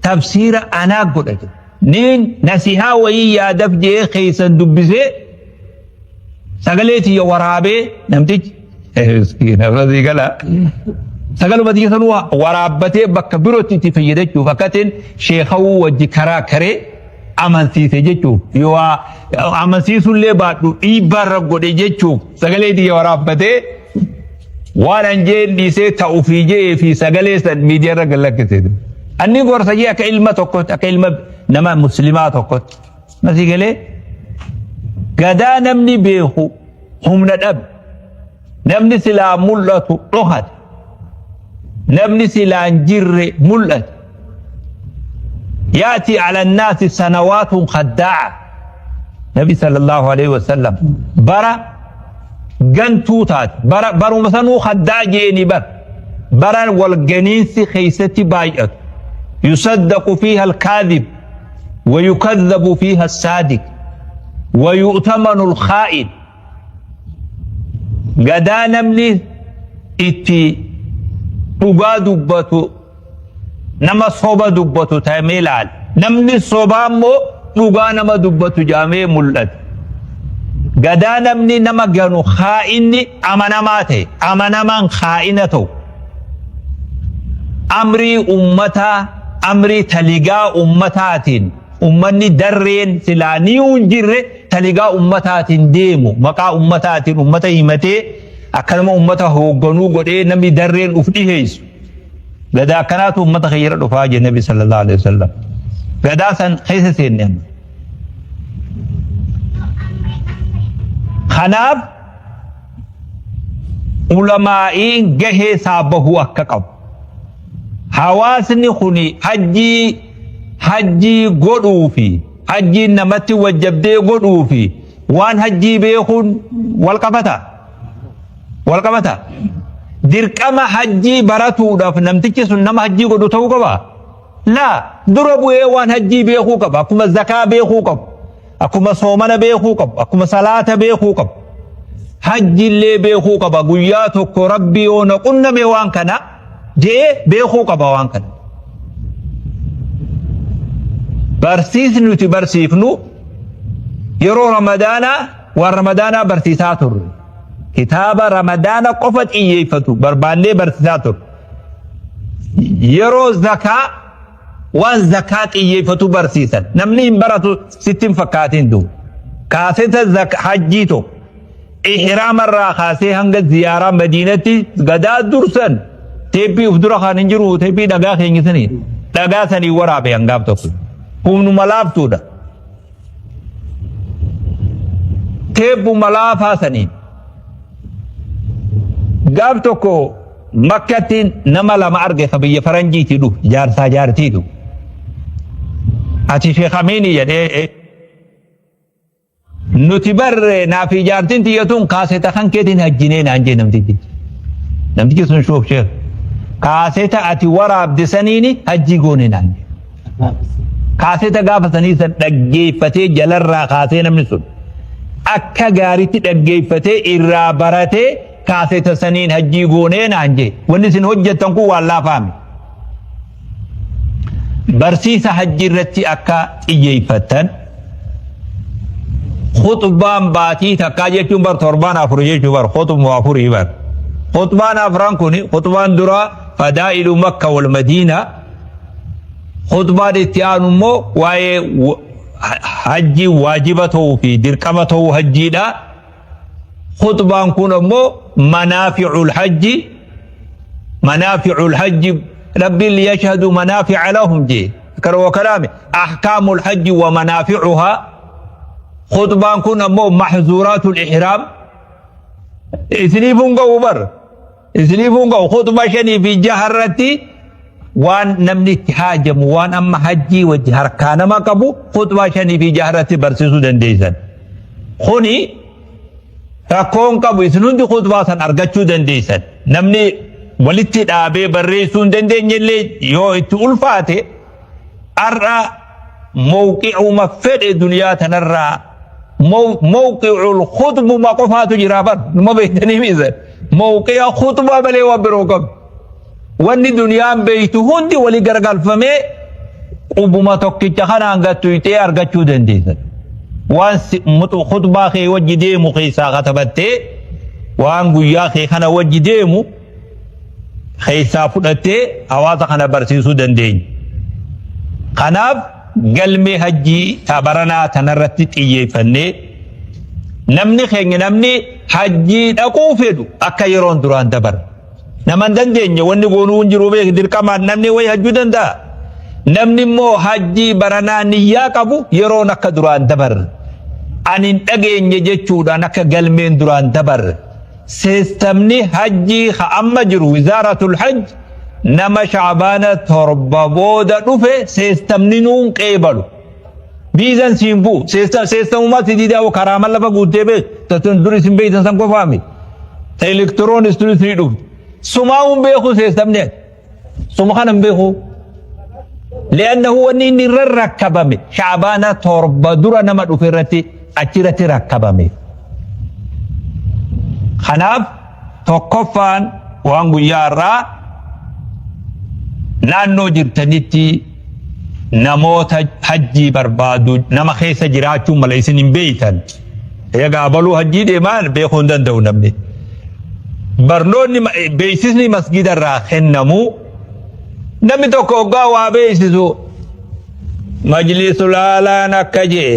Tafsiira anaa godha jedhe. Niin nasihaa wayii yaadaf jee keessan dubbisee sagalee tiyya waraabee namtichi miskiina sii gala sagaluma tiyya sanuu waraabbatee bakka birootti itti fayyadachuuf akkatiin sheekawuu wajji karaa karee amansiise jechuuf yoo amansiisullee baadhu dhiibbaa irra godhe jechuuf sagalee tiyya waraabbatee waan an jeen dhiisee ta'ufii jee fi sagalee san miidiyaa irra gad lakkise. Anni gorsa jee akka ilma tokkotti akka ilma nama muslimaa tokkotti. Masii galee gadaa namni beeku humna dhabe. Namni silaa mul'atu dhokate. Namni silaa hin jirre mul'ate. Yaati ala naasi sanawaatun khaddaa'a. Nabi sallallahu alaihi wasallam bara gantuu taate bara baruma sanuu khaddaa jeeni bar bara wal ganiinsi keessatti baay'atu yusaddaqu fiiha alkaadhib wa yukadhabu fiiha assaadiq wa yu'tamanu alkhaa'in gadaa namni itti dhugaa dubbatu nama soba dubbatu ta'amee laal namni sobaa immoo dhugaa nama dubbatu jedhamee mul'ata. Gadaa namni nama ganu haa'inni amanamaa ta'e amanamaan haa'ina ta'u amrii ummataa amrii taligaa ummataatiin ummanni darreen silaa ni hin jirre taligaa ummataatiin deemu maqaa ummataatiin ummata himatee akkanuma ummata hoogganuu godhee namni darreen uf dhiheessu. Gadaa akkanaatu ummata keeyyara dhufaa jee Nabi sallallahu alaihi wasallam. Gadaa san keessa seenne amma. Kanaaf ulamaa'iin gahee isaa bahuu akka qabu. Hawaasni kun hajjii hajjii godhuu fi hajjiin namatti wajjabdee godhuu fi waan hajjii beekuun wal qabata. Wal qabata. Dirqama hajjii baratuudhaaf namtichi sun nama hajjii godhu ta'uu qaba. Laa dura bu'ee waan hajjii beekuu qaba. Akkuma zakaa beekuu qabu. Akkuma soomana beekuu qabu. Akkuma salaata beekuu qabu. Hajjiillee beekuu qaba. Guyyaa tokko rabbi yoo na qunname waan kana je'ee beekuu qaba waan kana. Barsiisni nuti barsiifnu yeroo ramadaanaa waan ramadaanaa barsiisaa turre. Kitaaba ramadaana qofa xiyyeeffatu barbaannee barsiisaa turre. Yeroo zakaa waan zakaa xiyyeeffatu barsiisan. Namni hin baratu sitti hin fakkaatin duuba. Kaaseta hajjii tokko ihraama irraa kaasee hanga ziyaaraa madiinatti gadaa dursan teeppii uf dura kan hin jiru teeppii dhagaa keenya sanii dhagaa sanii waraabe hangaaf tokko humnuma laaftuudha. Teeppuma laafaa saniin gaaf tokko makkatti nama lama arge ka biyya faranjiitii dhufu jaarsaa jaartii dhufu. Ati sheekh Amiinii jedhee nuti barre naafi jaartiin tiyya tun kaaseta kan keetiin hajjinee naan jee namtichi. Namtichi sun shuuf sheekh. Kaaseta ati waraabde saniini hajjii goone naan jee. Kaaseta gaafa sanii san dhaggeeffatee jalarraa kaasee namni sun akka gaariitti dhaggeeffatee irraa baratee kaaseta saniin hajjii goonee naan jee. Wanni isin hojjettan kun waan laafaami. Barsiisa hajjii irratti akka xiyyeeffattan Khuxbaan baatii takkaa jechuun bar torbaan afur jechuu bar khuxbuma afurii bar. Khuxbaan afran kun khuxbaan duraa fadaa'ilu makka wal madiina khuxbaan itti aanu immoo waa'ee hajjii waajiba ta'uu fi dirqama ta'uu hajjiidha. Khuxbaan kun ammoo manaafi'ul hajji manaafi'ul hajji rabbiin liyashhadu manaafi'a lahum jee. Karoo kalaame ahkaamul hajji wa manaafi'uhaa Khutbaan kun ammoo mahzuuraatul ihraam isiniif hin ga'u bar isiniif hin ga'u khutba 5 fi 6 irratti waan namni itti haajamu waan amma hajjii wajji harkaa nama qabu khutbaa 5 fi 6 irratti barsiisuu dandeessan. Kuni rakkoon qabu isin hundi khutbaa san argachuu dandeessan. Namni walitti dhaabee barreessuu hin dandeenye illee yoo itti ulfaate har'a mawqi'uma fedhe duniyaa tanarraa mawqi'ul khutbuma qofaatu jira bar numa beektanii miisan mawqi'a khutbaa malee waan biroo qabu wanni duniyaan beektu hundi walii garagalfamee Qubuma tokkicha kanaan gattuutee argachuu dandeessan. Waan khutbaa kee wajji deemu keessaa katabattee, waan guyyaa kee kana wajji deemu keessaa fudhattee hawaasa kana barsiisuu dandeenya. Kanaaf galmee hajjii tabaranaa tanarratti xiyyeeffannee, namni keenya, namni hajjii dhaquu fedhu, akka yeroon duraan dabarre. Nama hin dandeenye wanni goonuu hin jiru, beek, dirqamaan namni wayi hajjuu danda'a. Namni immoo hajjii baranaa niyyaa qabu yeroon akka duraan dabarre. Ani hin dhageenye jechuudhaan akka galmeen duraan dabarre. Seestamni hajjii ha amma jiru, wizaaratul hajj, nama Shaabaana 7 booda dhufe seestamni nuun qeebalu. Viizan siin bu'u. Seestamumaa si didaa, karaa lafa guuttee beek. Tatun dur isin beektan san qofaami. Ta elektiroonis tun isinii dhuftu. Sumaa hin beeku seestamni ati. Suma kana hin beeku. Li'annahu wanni inni irra rakkabame Shaabaana 7 dura nama dhufe irratti achirratti rakkabame. Kanaaf tokkoffaan waan guyyaa irraa, naannoo jirtanitti namoota hajjii barbaadu nama keessa jiraachuu mala isin hin beeytan. Egaa abaluu hajjii deemaan beekuu hin danda'u namni. Barnoonni, beeksisni masgida irraa kennamu, namni tokko hoggaa waa beeksisu, majlisul aalaan akka jee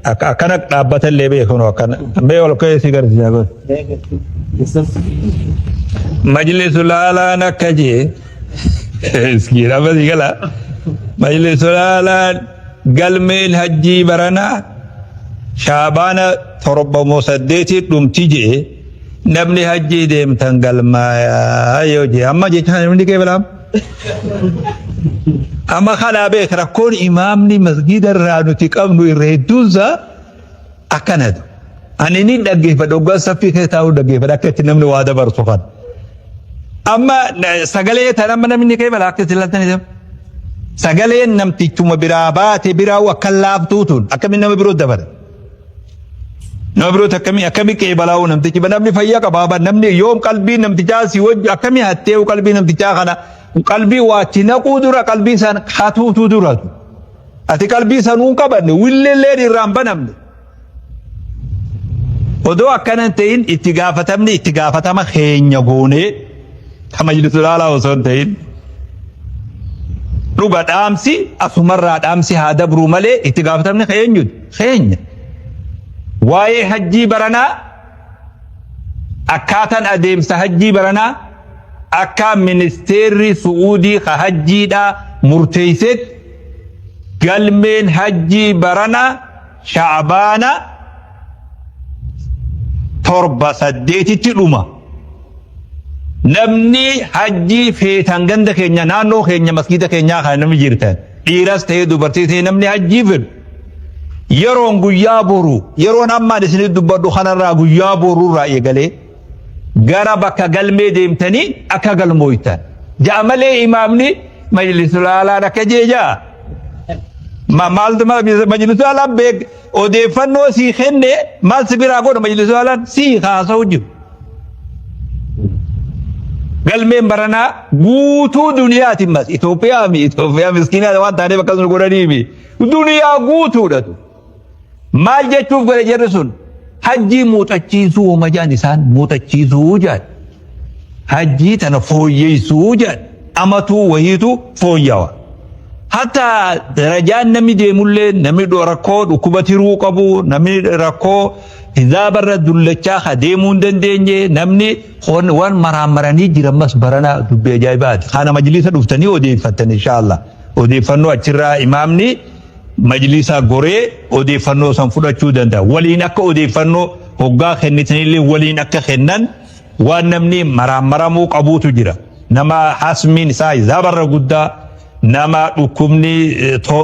akkana dhaabbatallee beeknu, akkana mee ol ka'ee si garsiisa godhe. Majlisul aalaan akka jee iskiin amma si gala. Majlisul aalaan galmeen hajjii baranaa Shaabaana 7 moo 8 dhumti jee, namni hajjii deemtan galmaayaa yoo jee, amma jecha namni qeebalaam. Amma kanaa beek, rakkoon imaamni masgiida irraa nuti qabnu irra hedduunsaa akkanatu. Ani ni dhaggeeffadha, hoggaa saffii keessa taa'uu dhaggeeffadha akka itti namni waa dabarsu kana. Amma sagalee tan amma namni qeebala akka itti ilaaltanii sagaleen namtichuma biraa baate biraa akka laaftuu tun akkamiin nama biroo dabala. Nama biroo akkamii qeebalaa'uu namtichi, namni fayyaa qabaa, namni yoom qalbii namtichaa si wajji akkamii hattee qalbii namtichaa kana, qalbii waatti naquu dura, qalbii san hatuutu duratu. Ati qalbii sanuu hin qabanne, willeelleen irraa hin banamne. Odoo akkana hin ta'in, itti gaafatamni itti gaafatama keenya goonee, ka majlisul aalaa osoo hin ta'in, dhuga dhaamsi asumarraa dhaamsi haa dabruu malee itti gaafatamni eenyuti? Keenya. Waa'ee hajjii baranaa, akkaataan adeemsa hajjii baranaa akka ministeerri Su'uudii ka hajjiidhaa murteessetti, galmeen hajjii baranaa Sha'baana 7 8tti dhuma. Namni hajjii feetan, ganda keenya, naannoo keenya, masgiida keenyaa kan namni jirtan, dhiiras ta'ee dubartii ta'ee, namni hajjii fedhu yeroon guyyaa boru, yeroon ammaan isinit dubbadhu kanarraa guyyaa boruurraa eegalee gara bakka galmee deemtanii akka galmooytan ja'a malee, imaamni majlisul aalaan akka jee ja'a. Maaltu majlisul aalaan beek odeeffannoo sii kenne, maal si biraa godha? Majlisul aalaan sii haasa'u jiru. Galmeen baranaa guutuu duniyaati mas Itoophiyaa mi Itoophiyaa miskiinaa waan taaneef akkasuma godhanii mi duniyaa guutuudhatu. Maal jechuuf godhe jarri sun? Hajjii muuxachiisuu homa jaan, isaan muuxachiisuu jaan. Hajjii tana fooyyeessuu jaan, amatuu wayiitu fooyyawa. Hatta darajaan namni deemullee, namni rakkoo dhukkuba tiruu qabu, namni rakkoo hizaabarra dullachaa ka deemuu hin dandeenye, namni waan maraammaranii jiran mas barana dubbii ajaa'ibaati. Kana majlisa dhuftanii odeeffattan inshaallah. Odeeffannoo achirraa imaamni majlisa goree odeeffannoo san fudhachuu danda'a. Waliin akka odeeffannoo hoggaa kennitanillee waliin akka kennan, waan namni maraammaramuu qabuutu jira. Nama hasmiin isaa hizaabarra guddaa, nama dhukkubni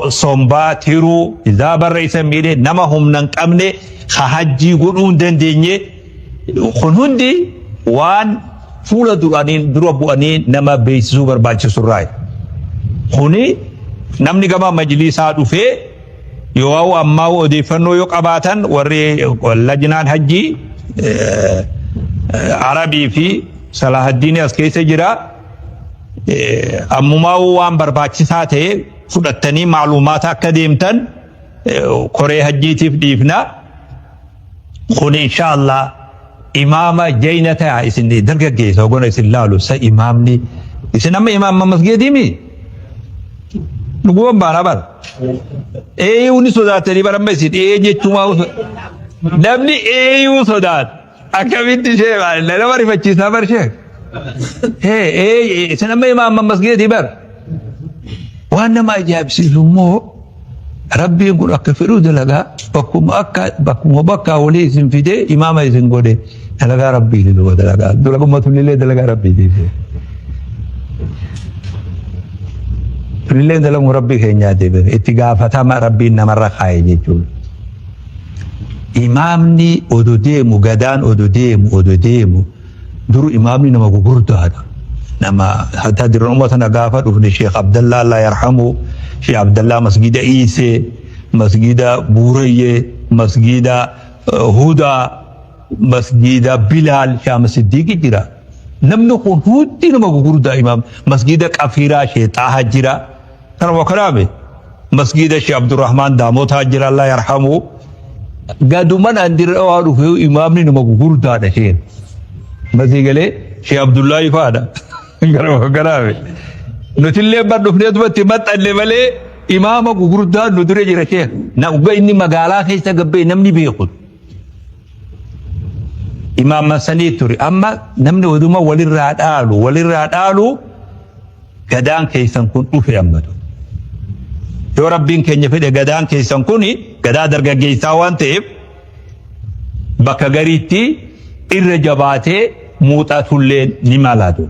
sombaa, tiruu hizaabarra isa miidhe, nama humna hin qabne, ka hajjii godhuu hin dandeenye, kun hundi waan fuula duranii dura bu'anii nama beeksisuu barbaachisurraa. Kuni namni gama majlisaa dhufee yoo ammaa odeeffannoo yoo qabaatan, warri lajnaan hajjii Arabii fi Salahaddiin as keessa jira. Ammumaa waan barbaachisaa ta'e fudhattanii macluumaata akka deemtan koree hajjiitiif dhiifna. Kun insha Allah imaama jayna ta'a isin dargaggeessa hogona isin laalu sa imaamni isin amma imaama masgiidimi dhuguman baana bara. Eeyyuu ni sodaatanii bara amma isin ee jechumaa namni eeyyuu sodaata. Akkamitti ishee nama rifachiisaa bar ishee. Ee isin amma imaama masgiidii bar. Waan nama ajaa'ibsiisu immoo Rabbiin kun akka fedhuu dalagaa bakkuma akka bakkuma bakkaa walii isin fidee imaama isin godhe dalagaa Rabbiiti duuba dalagaa dalagumma tunillee dalagaa Rabbiiti. Tunillee dalaguma Rabbii keenyaati itti gaafatama Rabbiin namarra kaa'e jechuudha. Imaamni odo deemu gadaan odo deemu odo deemu duru imaamni nama gugurdaadha. Nama hatta dirra ummata tana gaafa dhufne Sheekh Abdallaa Allah yarhamu Sheekh Abdallaa masgida Iisee masgida Buurayyee masgida Hudaa masgida Bilaal Shaama Siddiiqi jira. Namni kun hundi nama gugurdaa imaam masgida Qafiiraa Sheekh Xaaha jira. Kanuma kanaame masgida Sheekh Abdurrahmaan Daamotaa jira Allah yarhamu. Gaduman an dirra waa dhufe imaamni nama gugurdaadha isheen. Masii galee Sheekh Abdullaahi faadha. Kanuma kanaame. Nutillee bar dhufnee dubatti maxxanne malee imaama gugurdaa nu dura jira sheekh. Na uga inni magaalaa keessa gabbee namni beeku. Imaama sanii ture. Amma namni oduma walirraa dhaalu walirraa dhaalu gadaan keessan kun dhufe ammatu. Yoo Rabbiin keenya fedhe gadaan keessan kun gadaa dargaggeessaa waan ta'eef bakka gariitti irra jabaatee muuxatullee ni malatu.